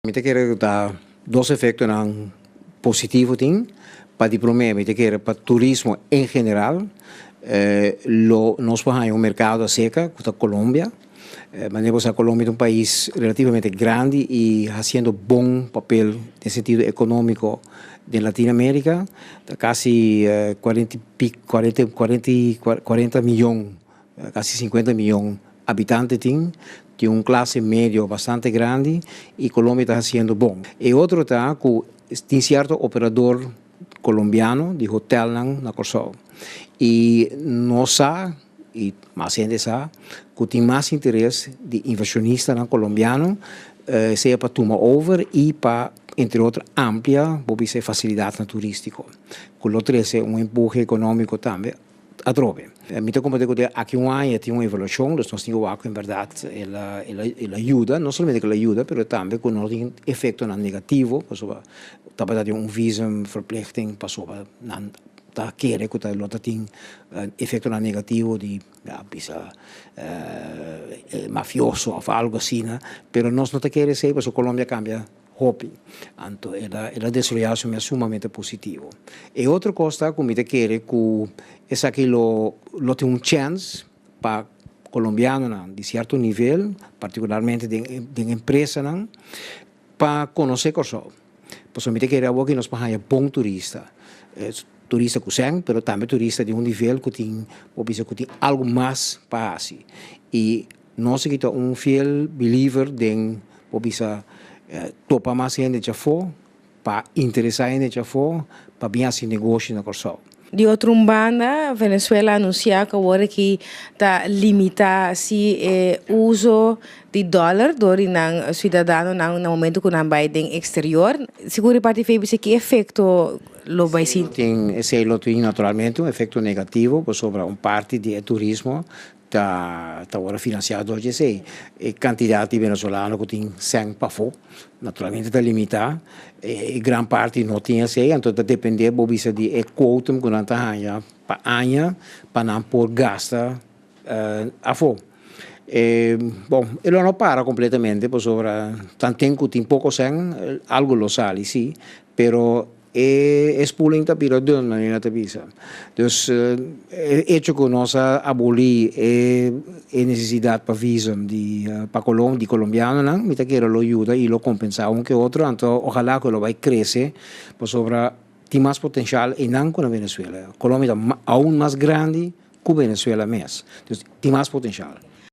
Mi ta kere ta dos efektonan positivo tin. Pa di promé, mi ta kere pa turismo en general, lo nos por haña un merkado aserka ku ta Colombia. Manera bo sa, Colombia ta un pais relativamente grandi i hasiendo bon papel den sentido ekonómiko den Latinoamérika. Ta kasi 40 i 40 40 40 mion, kasi 50 mion habitante tin, tin un klase medio bastante grandi i Colombia ta hasiendo bon. E otro ta ku tin sierto operador kolombiano di hotelnan na Kòrsou. I nos sa, i mas hende sa, ku tin mas interes di invershonistanan kolombiano, sea pa tuma over i pa, entre otro, amplia, bo bisa, fasilidatnan turístiko. Ku lo trese un empuhe ekonómiko tambe atrobe. Mi ta komprondé ku aki un aña tin un evaluashon, dus nos tin ku wak en berdat el a yuda, no solamente ku el a yuda, pero tambe ku no tin efektonan negativo, pasobra tabata tin un visumverplichting, pasobra nan ta kere ku ta lo ta tin efektonan negativo di, ja, bisa, mafioso òf algu asina, pero nos no ta kere esei, pasobra Colombia a kambia hopi. Anto el a desaroyá su mes sumamente positivo. E otro kos ta ku mi ta kere ku esaki lo tin un chèns pa kolombianonan di sierto nivel, partikularmente den empresanan, pa konosé Kòrsou. Pasobra mi ta kere awor ku nos por haña bon turista. Turista ku sèn, pero tambe turista di un nivel ku tin, bo bisa, ku tin algu mas pa hasi. I nos aki ta un fiel believer den, bo bisa, topa mas hende djafó, pa interesá hende djafó, pa bin hasi negoshi na Kòrsou. Di otro banda, Venezuela a anunsiá ku awor ku ta limitá si uso di dòler dor di nan siudadanonan na momento ku nan bai den eksterior. Sigur parti FBC, ki efekto lo bai sin? Esei lo tin naturalmente un efekto negativo, pasobra un parti di e turismo ta awor finansiá dor di esei. E kantidat di venezolano ku tin sèn pafó naturalmente ta limitá. E gran parti no tin esei, anto ta dependé, bo bisa, di e quotum ku nan ta haña pa aña pa nan por gasta afó. Bon, e lo no para kompletamente, pasobra tanten ku tin poko sèn, algu lo sali sí, pero e spoeling ta bira dun, manera ta bisa. Dus e hecho ku nos a abolí e nesesidat pa visum pa di kolombianonan, mi ta kere lo yuda i lo kompensá un ke otro, anto ojalá ku lo bai krese, pasobra tin mas potensial einan ku na Venezuela. Colombia ta aun mas grandi ku Venezuela mes. Dus tin mas potensial.